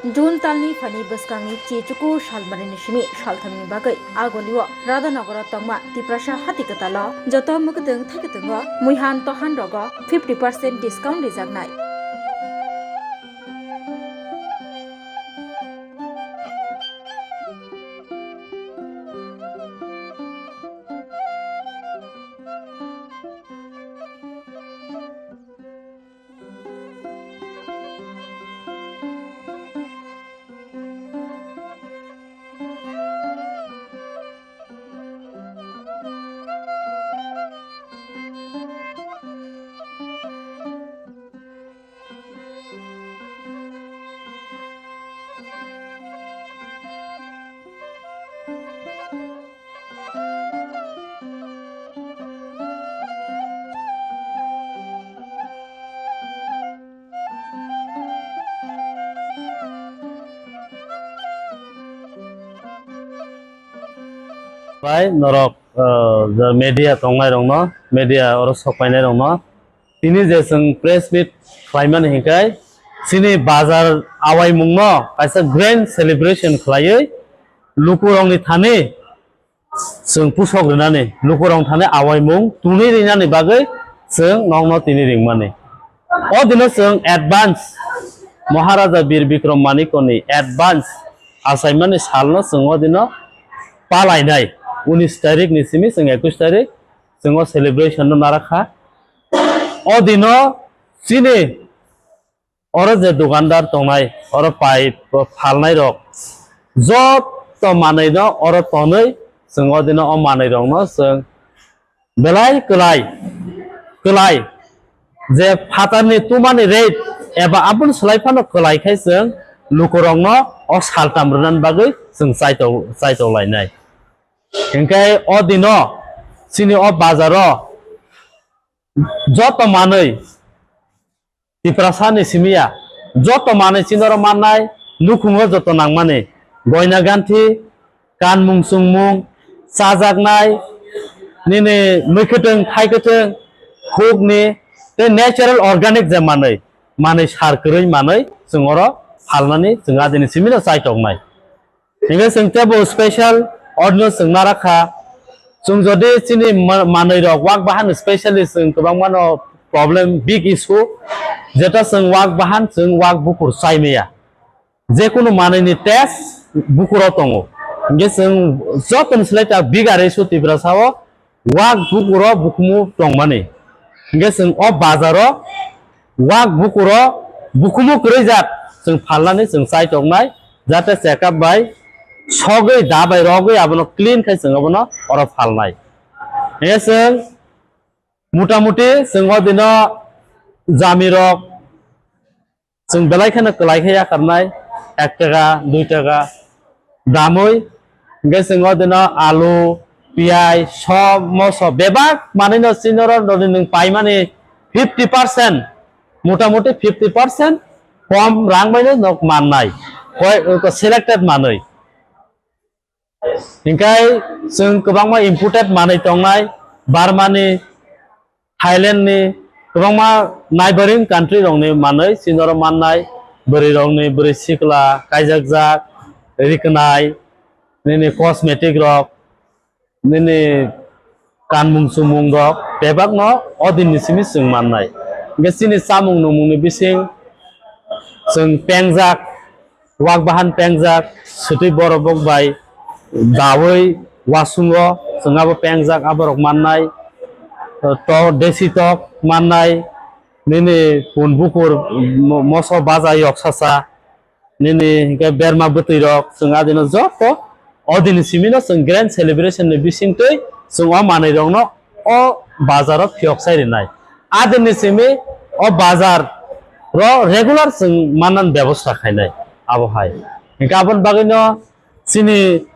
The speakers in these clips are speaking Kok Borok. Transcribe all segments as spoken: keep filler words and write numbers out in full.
June talni phani bwskangni chi chuku salmarini simi salthamni bagwi Agolio Radhanagoro tongma Tiprasa hati kwtalo joto mwkhuitwng thaikwtwngo muihan tohan rogo fifty percent discount rijaknai. Bai norok, uh, je media tongnai rokno, media oro sok painai rokno, tini je chwng press meet khlaimani hinkhai, chini bazar awaimungno kaisa grand celebration khlaiwi lukurokni thani chwng pusok rwnani, lukurok thani awaimung twnwi rinani bagwi chwng nokno tini ringmani. O dino chwng advance Maharaja Bir Bikram Manikoni advance achaimani salno chwng o dino palainai. Unis tarikni simi chwng ekush tarik chwng o celebration no narakha. O dino chini oro je dukandar tongnai, oro pai phalnai rok, joto manwi no oro tonwi chwng o dino o manwi rok no chwng belai kwlai, kwlai je phatarni tumani rate eba aboni slai phano kwlai khai chwng lukurok no o saltam rwnani bagwi chwng chaitok, chaitok lainai. Hinkhe o dino chini o bazaro joto manwi Tiprasani simi ya, joto manwi chini oro mannai, nukhungo joto nangmani, goina ganthi, kanmung chungmung, chajaknai, nini mwkhwtwng, thaikwtwng, hukni, tei natural organic je manwi, manwi sar kwrwi manwi chwng oro phalnani chwng adini simino chaitoknai. Hinkhe chwng teibo special audience chwng narakha. Chwng jodi chini ma-, manwi rok wak bahan specially chwng kwbangma no problem, big issue, jeta chwng wak bahan chwng wak bukur chai maya. Jekunu manwi ni taste bukuro tongo. Hinkhe chwng jotoni slai ta big are issue Tiprasa o. Wak bukuro bukumu tongmani. Hinkhe chwng o bazaro wak bukuro bukumu kwrwi jat chwng phalnani chwng chai toknai, jate checkup bai sogwi da bai rogwi abono clean khai chwng abono oro phalnai. Hinkhe chwng mutamuti chwng o dino jamirok Chwng belai kheno kwlai khe yakarnai, ek taka, dui taka damwi. Hinkhe chwng o dino alu, piyaj, som, moso bebak manwino chini oro nini nwng paimani fifty percent, mota moti fifty percent kom rang baino nok mannai, koi, selected manwi. Hinkhe chwng kwbangma imported manwi tongnai, Burma ni, Thailand ni, kwbangma neighboring country rok ni manwi chini oro mannai, bwrwi rok ni bwrwi sikla, kaijakjak, riknai, nini cosmetic rok, nini kanmung chumung rok bebak no o din ni simi chwng mannai. Hinkhe chini chamung nungmung ni bising chwng pengjak, wak bahan pengjak, swtwi borok bok bai dawi wasungo chwng abo pengjak, aborok mannai, to desi tok mannai, nini pun bukur mo-, moso baja yok sasa, nini hinkhe berma bwtwi rok chwng adino joto o dini simi no chwng grand celebration ni bisingtwi chwng o manwi rok no o bazar o phiyok sai rinai. Adini simi o bazar ro regular chwng mannan bebosta khainai abo hai. Hinkhe aboni bagwi no chini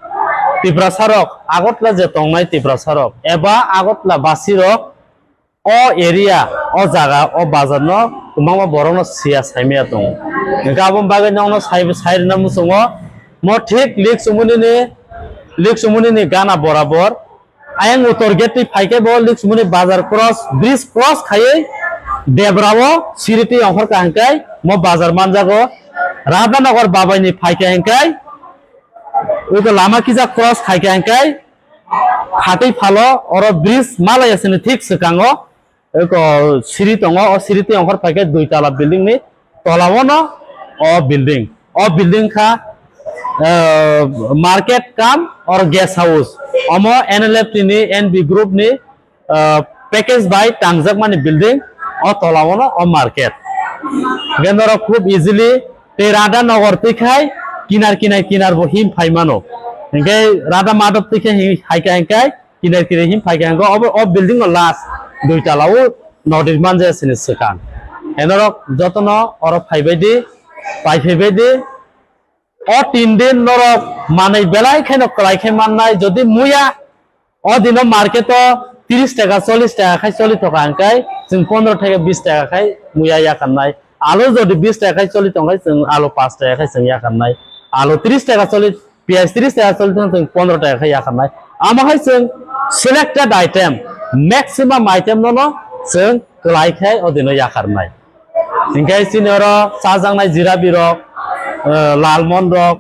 Tiprasa rok Agartala je tongnai Tiprasa rok eba Agartala basi rok o area o jaga o bazar no kwbangma borok no siya saimaya tongo. Hinkhe aboni bagwi nokno sai, sai rwna muchungo mo thik lik chumuni ni, lik chumuni ni gana borabor. Ayang uttor gate twi phaikhe bo Liksumuni bazar cross, bridge cross khaiwi debra o siri twi ongkhor kaham khe mo bazar manjago. Radhanagar babaini phaikha hingkai, uko lama kisa cross khaikha hingkai, khatwi phalo oro bridge malaya sini thik swkango, uko siri tongo, o siri twi ongkhor phaikha dui tala building ni tola ono o building, o building kha, eh, market kam or guest house, omo N L F T ni N B group ni ah, package bai tangjakmani building o tola ono o market. Hingke norok khub easily tei Radha Nagar twi khai kinar kinar kinar bo him phai mano. Hingke Radha Madhab twi khai hi-, hai khai hingke kinar kinar him phai khai hingke obo o building o last dui tala o nirman jaya sini swkang. Hingke norok jotono oro phai bai di, pai phai bai di. O tin din norok manwi belai kheno kwlai khe mannai, jodi muya o dino market o tris taka, chollish taka khai choli thoka hingkai chwng pondro theke bis taka khai muya yakarnai. Alu jodi bis taka khai choli tongkhai chwng alu panch taka khai chwng yakarnai. Alu tris taka choli, piyaj tris taka choli tong chwng pondro taka khai yakarnai. Amo hai chwng selected item, maximum item nono chwng kwlai khai o dino yakarnai. Hingke chini oro chajaknai jirabi rok, eh, lalmon rok,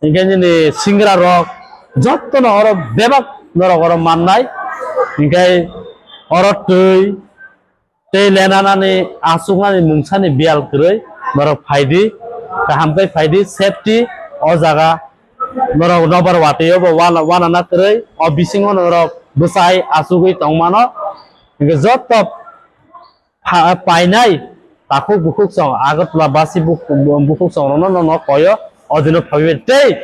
hingke nini singra rok, jottono oro bebak norok oro mannai. Hingke oro twi, tei lenanani, asuknani mungsani biyal kwrwi norok phaidi, kaham khe phaidi, safety o jaga norok nobar watwi obo wana, wanana kwrwi, o bisingo norok bwsai asugwi tongmano. Hingke jotto pha-, painai takhuk bukhuk song Agartala basi buk-, bukhuk song rokno no, no koyo o dino phabi tei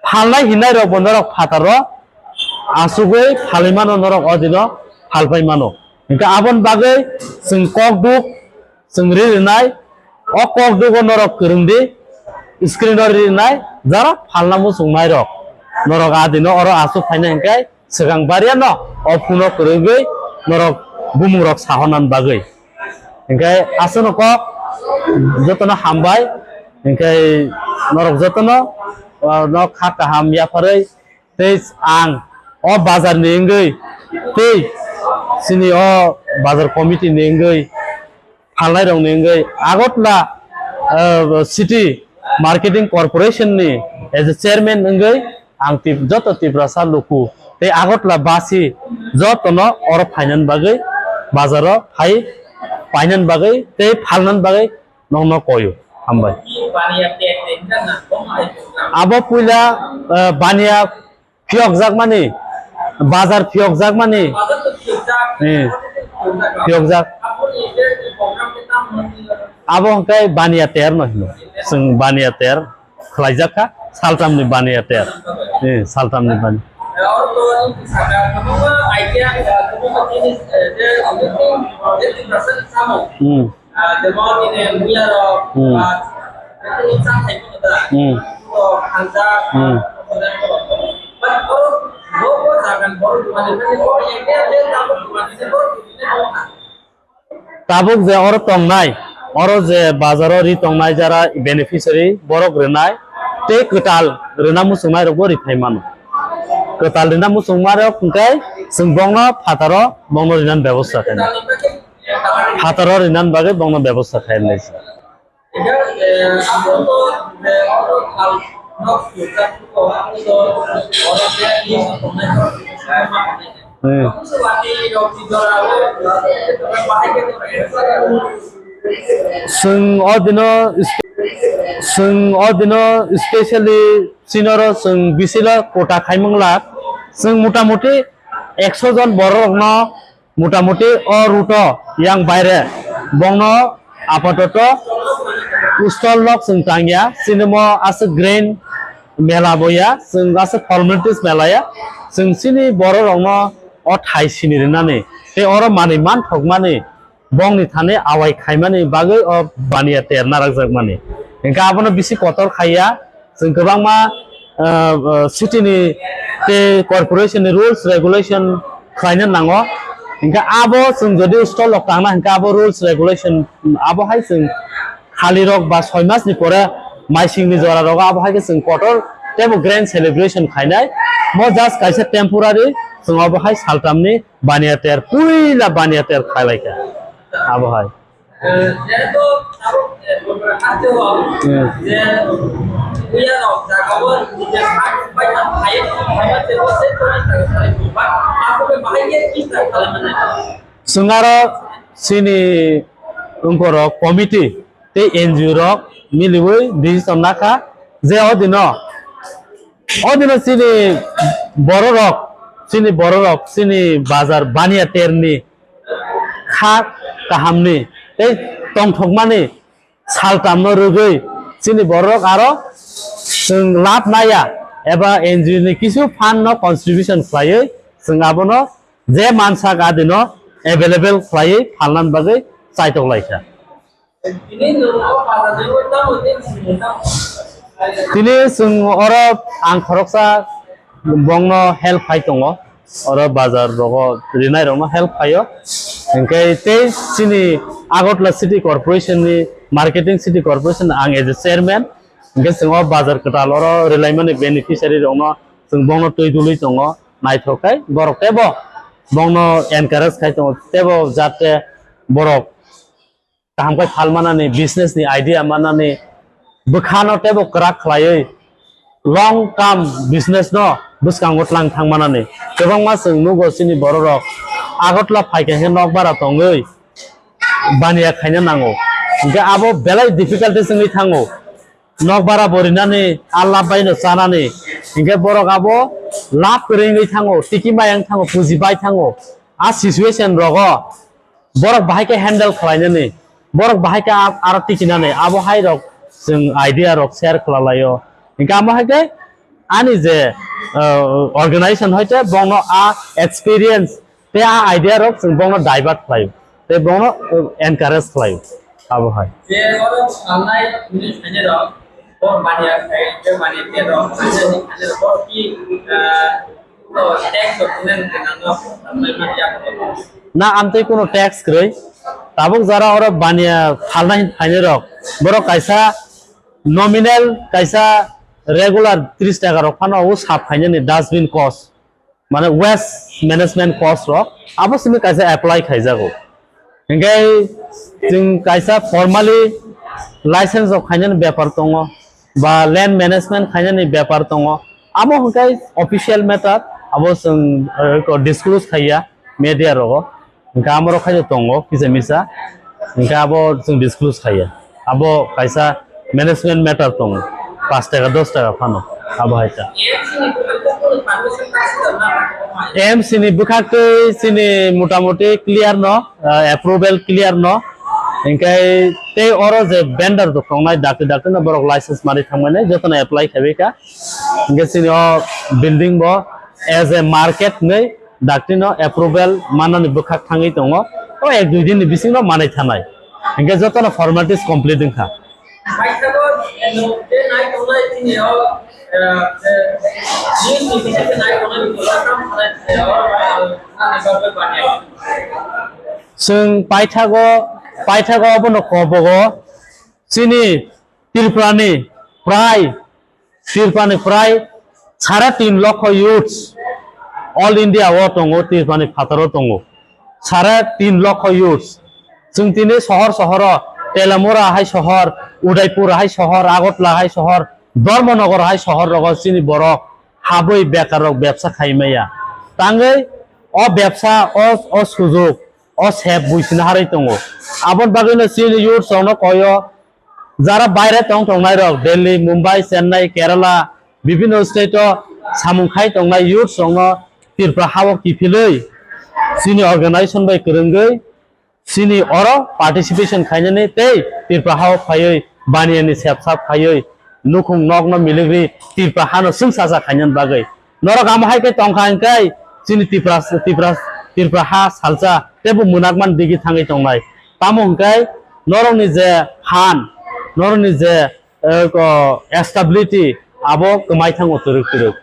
phalnai hinai rok bo norok phataro asugwi phalwi mano, norok o dino phalpai mano. Hingke aboni bagwi chwng kok duk chwng ri rinai, o kok dugo norok kwrwng di, screen o ri rinai, jara phalna muchungnai rok norok a dino oro asuk phainai hingke swkang bariya no o phone o kwrwngwi norok bumung rok sahornan bagwi. Hingke aswkno kok jotono hambai, hingke norok jotono, o, no kha kaham yapharwi tei ang o bazar ni wngwi tei chini o bazar committee ni wngwi phalnai rok ni wngwi Agartala, eh, City Marketing Corporation ni as a chairman wngwi ang tip-, joto Tiprasa luku tei Agartala basi jotono oro phainan bagwi bazaro phai painan bagwi tei phalnan bagwi nokno koyo. Hambai. Abo puila, eh, baniya phiyokjakmani, bazar phiyokjakmani. Eh, phiyokjak. Abo hwnkhe baniya ter no hino. Chwng baniya ter khlaijak kha, saltamni baniya ter. Eh, saltamni bani. Hmm. Hmm. Hmm. Hmm. Tabuk je oro tongnai, oro je bazaro ri tongnai jara beneficiary borok rinai tei kwtal rina muchungnai rokbo riphai mano. Kwtal rina muchungma rok hwnkhe chwng bongno phataro bongno rinani bebosta khainai. Phataro rinani bagwi bongno bebosta khainai. Hmm. Chwng o dino, chwng o dino specially chini oro chwng bisilo kota khaimung lak. Chwng mota moti ekso jon borok rokno mota moti o route o yang baire bongno apatoto stall nok chwng tangya, chini mo aswk grain mela bo ya, chwng aswk formalities mela ya, chwng chini borok rokno o thai sini rinani tei oro manwi manthokmani bongni thani awai khaimani bagwi o baniya ter narakjakmani. Hingkhe abono bisi kotor khaiya, chwng kwbangma, ah, ah, city ni tei corporation ni rules regulation khlaina nango. Hingkhe abo chwng jodi stall rok tangna hingkhe abo rules regulation abo hai chwng khali rok ba soi mas ni pore maising ni jora rogo abo hai khe chwng kotor teibo grand celebration khainai. Mo just kaisa temporary chwng abo hai saltam ni baniya ter, puila baniya ter khlai lai kha abo hai. Eh, jehetu tabuk, eh, haste o Hmm. je puya rok jaga o je hak bai ta phai, phai ma je o se to ni ta phai ba, ako be bahai ye ki ta khala mane. Chwng aro chini wngkorok committee tei N G O rok miliwi decision nakha je o dino, o dino chini bororok, chini bororok, chini bazar Baniya terni kha kahamni tei tongthokmani saltamno rwgwi chini bororok aro chwng lab naya eba N G O ni kisu fund no contribution khlaiwi chwng abono je mansak adino available khlaiwi phalnani bagwi chaitok laikha. Tini chwng oro ang khoroksa bongno help khai tongo, oro bazar rogo rinai rokno help khaio. Hinkhe tei chini Agartala City Corporation ni, Marketing City Corporation ang as a chairman, hinkhe chwng o bazar kwtal oro rilaimani beneficiary rokno chwng bongno twi dului tongo, naithok khai borok teibo bongno encourage khai tongo, teibo jate borok kaham khe phal manani, business ni idea manani, bwkhano teibo kwrak khlaiwi long term business no bwskango tlang thang manani. Kwbangma chwng nugo chini bororok Agartala phaikha khe nokbara tongwi Baniya khaina nango, hinkhe abo belai difficulties wngwi thango. Nokbara bo rinani, a lab bai no chanani, hinkhe borok abo lab kwrwi wngwi thango, tiki mayang thango, puji bai thango. A situation rogo borok bahai khe handle khlainani, borok bahai khe a-, aro tikinani, abo hai rok chwng idea rok share khlalaio. Hinkhe amo hai khe ani je, uh, organization hoite bongno a experience tei a idea rok chwng bongno divert khlaio, tei bongno, uh, encourage khlaio, abo hai. Je oro salnai hwnwi sainai rok, bo Baniya khai, je Baniya te rok, sainai rok, bo ki, uh, Na, amtwi kuno tax kwrwi. Tabuk jara oro Baniya phalna hin phainai rok, borok kaisa nominal, kaisa regular tris taka rok phano o sap khainani dustbin cost, mane waste management cost rok, abo simi kaisa apply khaijago. Hinkhe chwng kaisa formally license rok khainani bepar tongo, ba land management khainani bepar tongo. Amo hinkhe official matter, abo chwng, eh, disclose khaiya media rogo. Hinkhe amorok khaino tongo kisa misa. Hinkhe abo chwng disclose khaiya. Abo kaisa management matter tongo, pash taka, dos taka phano, abo hai ta. A M C ni bwkhak twi chini motamoti clear no, ah, approval clear no, hinkhe tei oro je vendor rok tongnai, dakti dakti no borok license manwi thangmani jotono apply khaiwi kha, hinkhe chini o building bo as a market hinwi dakti no approval manani bwkhak thangwi tongo, o ek dui din ni bisingo manwi thanai, hinkhe jotono formalities complete wngkha. Paithago, tei nai tongnai tini o, eh, eh, news ni bisingtwi nai tongnai ni program khalai tini o, eh, ani bagwi baniya. Chwng paithago, paithago abono kobogo chini Tripura ni prai Tripura ni prai sare tin lokho youths all India o tongo, Tripura ni phataro tongo sare tin lokho youths. Chwng tini sohor sohoro Telamura hai sohor, Udaipur hai sohor, Agartala hai sohor, Dharmanagar hai sohor rogo chini borok habwi bekar rok bebsa khai maya. Tangwi o bebsa, o, o sujok, o sep buisina harwi tongo. Aboni bagwino chini youths rokno koyo Jara baire tong tongnai rok, Delhi, Mumbai, Chennai, Kerala, bibhinno state o samung khai tongnai youths rokno Tripura hao kiphilwi chini organization bai kwrwngwi chini oro participation khainani tei Tripura hao phaiwi baniyani sepsap khaiwi nukhung nokno miligwi Tripura hano chwngsacha khainani bagwi. Norok amo hai khe tongkha hwnkhe chini Tripura, Tripura, Tripura ha salsa teibo mwnakmani digi thangwi tongnai. Tamo hwnkhe norokni je phan, norokni je, eh, ko stability abo kwmai thango twrwk twrwk.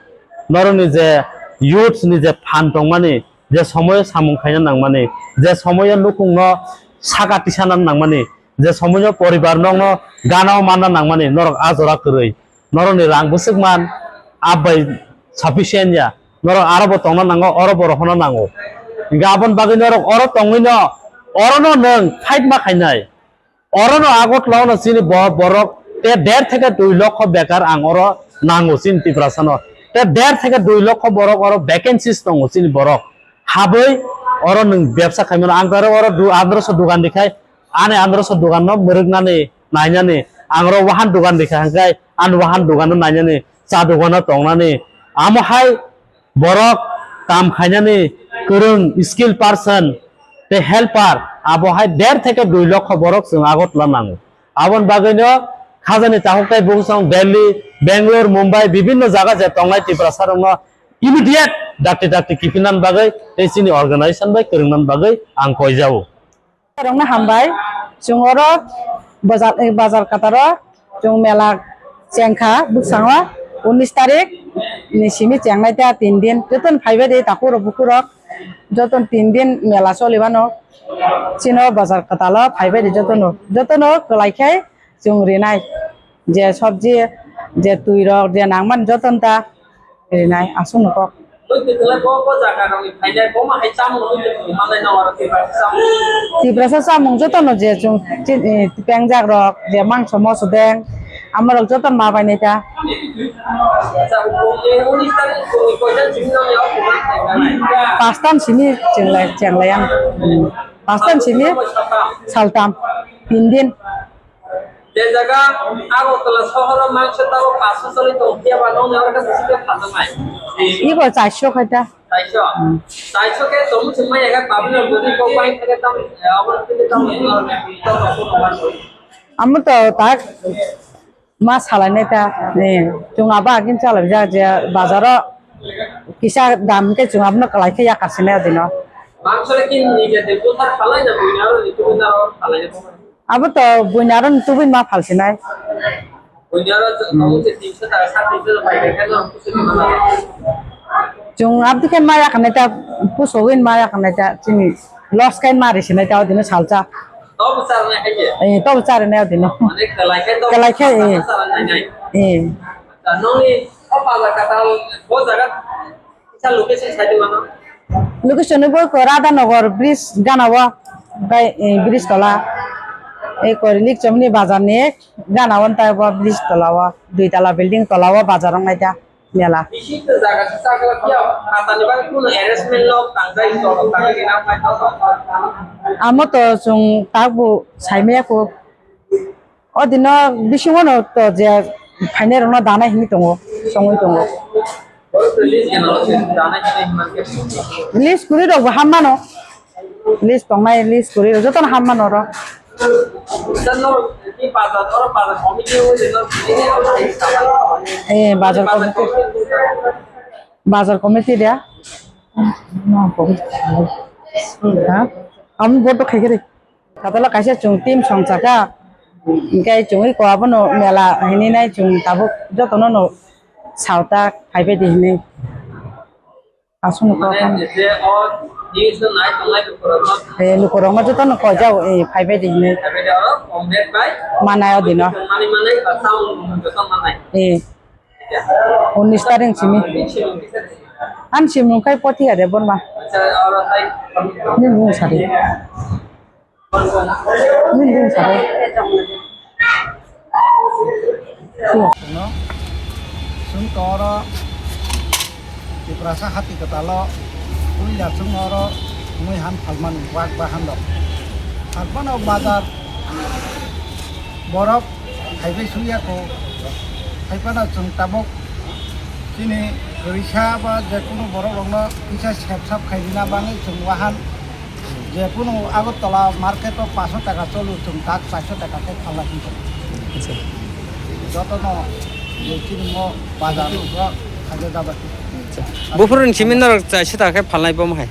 Norokni je youths ni je phan tongmani, je somoyo samung khaina nangmani, je somoyo nukhungno saka tisana nangmani, je somoyo poribar nokno gana o manna nangmani, norok a jora kwrwi. Norokni rang bwswk man, a bai sufficient ya. Norok aro bo tongna nango, oro bo rohorna nango. Hinkhe aboni bagwi norok oro tongwino, orono nwng fight ma khainai. Orono Agartala ono chini bo-, borok te der theke dui lokho bekar ang oro nango chini Tiprasano. Te der theke dui lokho borok oro vacancies tongo chini borok. Habwi oro nwng bebsa khaimano. Ang taro oro du-, androso dogan rikhai, ani androso doganno mwrwknani nainani, ang oro wahan dogan rikha hwnkhe ani wahan doganno nainani, cha dogano tongnani. Amo hai borok kam khainani kwrwng, skill person tei helper, abo hai der theke dui lokho borok chwng Agartala nango. Aboni bagwino khajani takhuk tei bukhusong Delhi, Bangalore, Mumbai, bibinno jaga je tongnai Tiprasarokno immediate dakti dakti kiphilnani bagwi tei chini organization bai kwrwngnani bagwi ang koijao. Rokno hambai. Chwng oro bazar, bazar kwtaro chwng mela chengkha bwskango unis tarik ni simi chengnai ta tin din. Jotono phaibai di takhuk rok bukhuk rok, jotono tin din mela choli mano. Chini bazar kwtalo phaibai di jotono, jotono kwlai khe chwng rinai. Je sobji, je twi rok, je nangmani jotono ta rinai, aswkno kok. Twi kwthwlai bo, bo jaga rokni phainai, bo ma hai chamung twi kwthwlai manai nang oro Tiprasa chamung? Tiprasa chamung jotono je chwng chi-, eh, pengjak rok, je mangso moso deng, amo rok jotono ma bainai ta. Acha, bo, eh, unis tarik ni koita simi nang ya, bo ma hai phainai? Pastan simi chenglai, chenglai ang. Hmm. Pastan simi saltam, tin din. Je jaga Agartala sohoro mangso tabo paso choli tong phiya ba nokni oro khe bwswk khe phaljaknai? Ibo chairso khai ta. Chairso? Hmm. Chairso khe tongmung se manya khe public no jodi kok bai khe tam, eh, abo khe tam, eh, Amo to tak ma salainai ta. Eh, chwng abo agini chalai jak je bazaro kisa dam khe chwng abono kwlai khe yakar sinai adino. Mangso le kin nije de buthar phalai na buina aro ni tubui na aro phalai na. Abo to buini aro ni tubui ma phalsinai. Buini aro tongo se tinso taka, sat tinso taka pai khe no kusu ni ma. Chwng abdi khe ma yakarnai ta, pusogwi ma yakarnai ta, chini loss khe ma risinai ta odino salsa. Tobo charnai hai je? Eh, tobo charnai odino. Mane kwlai khe tobo. Kwlai khe, eh. Charnai nai. Eh. Ta noni o bazar katal bo jaga Kisa location sai di mano. Location bo ko Radhanagar bridge gana o, bai, eh, bridge tola. Eh, ko Likchomni bazar ni gana o, tai bo bridge tola o, dui tala building tola o bazar ong naita mela. Bisi to jaga se sakla kya, kata ni bagwi kuno arrangement lok tangjai to, tangjai na pai to. Amo to chwng tabuk saimaya ko. O dino bisingo no to je phainai rokno danai hwnwi tongo, songwi tongo. List kwrwi rok bo hammano, list tongnai, list kwrwi rok jotono hammano oro. Eh, bazar committee, bazar committee dia. Ha? Am vote khai khe. Katalo kaisa chwng team songchakha, hwnkhe chwngwi ko abono mela hinwi nai chwng tabuk jotono no sauta phaibai di hinwi. Aswkno kok. Mane kha je o news no nai tongnai lukurokno. Eh, lukurokno jotono koijao, eh, phaibai di hinwi. Phaibai di oro, contact bai. Manai o dino. Mani manai, ba sound joto manai. Eh. Unis tarik simi. Ani simung khai Pothi Ade Borma. Nini bung sari. Nini bung sari. Sung toro Tiprasa hati kwtalo puila sung oro mui han phalmani wak ba han rok. Phalmano bazar borok Haibai suya ko, haiphano chwng tabuk chini kwrwisa ba je kunu borok rokno kisa sep sap khai rina bagwi chwng wahan je kunu Agartala market o paso taka cholo chwng tak chairso taka khe phalna hinwi. Acha. Jotono je chini mo bazar o khaja jaba. Acha. Buphuru ni simi norok chairso taka khe phalnai bomo hai.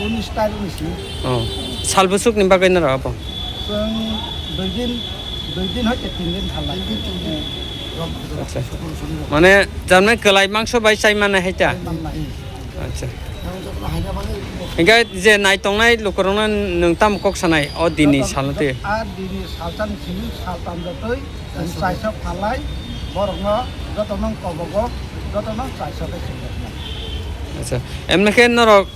Unis tarik ni simi. Oh. Sal bwswk ni bagwi norok abo? Chwng dui din, dui din hoite tin din thalai. Acha. Mane, jamne kwlai mangso bai chai mane hai ta? Chai mannai. Acha. Hingke je nai tongnai lukurokno nwng tamo kok sanai o dini salno twi? A dini salsa ni simi saltam jotoi. Chwng chairso phalnai, borokno jotono kobogo, jotono chairso khe chwng rwknai. Acha, emne khe norok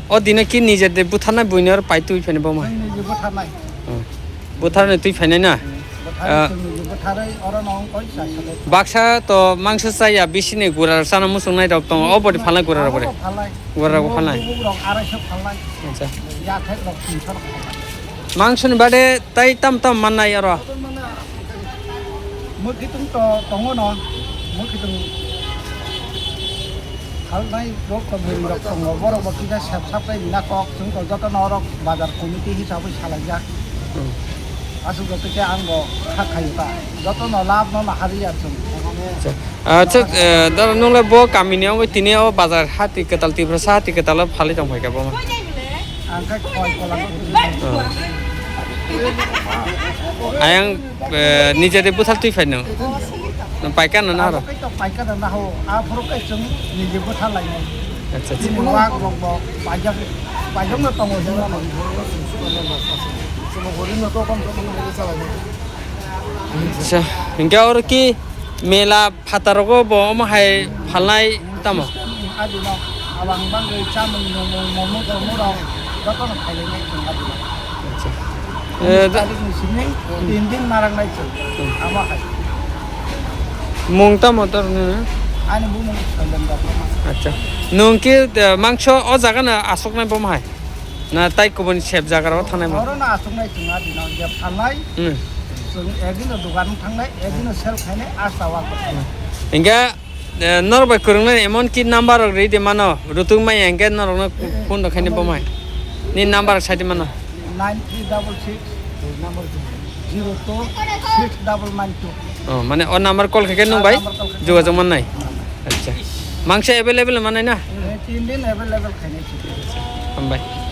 o dino ki nije de butharnai buini oro pai twi phani bo ma? Chwng nije butharnai. Hmm. Butharni twi phainai na? Butharni Ah. Chwngno butharwi oro no wng koi chai sale. Baksa to mangso chaya, bisini gura chana muchung nai rok tongo, o bodi phalnai gura rok bore. Abo phalnai. Gura rok phalnai. Bubuk rok arai so phalnai. Acha. Yathek rok tin so rok phalnai. Mangso ni bade tai tam tam mannai oro. Mwkhitwng to tongo no, mwkhitwng. Halnai rok to bwrwi rok tongo, borok bo kisa sep sap khe rina kok, chwng to joto no orok bazar committee hisabwi salaijak. Hmm. Aswk joto khe ang bo kha khayo ta, joto no lab no nahari ya chwng. Acha, acha, eh, dara nung le bo kami ni wngwi tini o bazar hati kwtal Tiprasa hati kwtal o phalwi tong phai kha bo ma. Ang khe khoi kolang. Oh. Ayang, eh, nije de buthal twi phai nung. Nung paikha no na aro. Abo khe to paikha no na ho. A phuru khe chwng nije buthal lai nai. Acha, acha. Chini wak rok bo paijak, paijak no tongo hwnwi. Acha, hinkhe oro ki mela Phataro go bo omo hai phalnai tamo? Adino abang bangwi chamung, momo, momo, tomo rok jotono khailai nai chwng adino. Acha. Eh, da- Tarik ni simi tin din narang nai chwng. Hmm. Amo hai. Mung tamo tor ni? Ani bumung Sandan Debbarma. Acha. Nung ki, eh, mangso o jaga na asok nai bo hai? Na tai kubun sep jaga ro thangnai mo? Oro no asok nai chwng adino je phalnai. Hmm. Chwng ekdino dogan thangnai, ekdino sel khainai, asta wak. Hinkhe, eh, norok bai kwrwngnani emon ki number rok ri de mano, rutuk maya hinkhe norokno phone rok khaini bo mai. Ni number rok sai de mano. Nine three double six zero two six double nine two. Oh, mane o number call khaikhe nung bai jogajog mannai. Acha. Mangsa available mannai na? Eh, tin din available khainai. Hambai.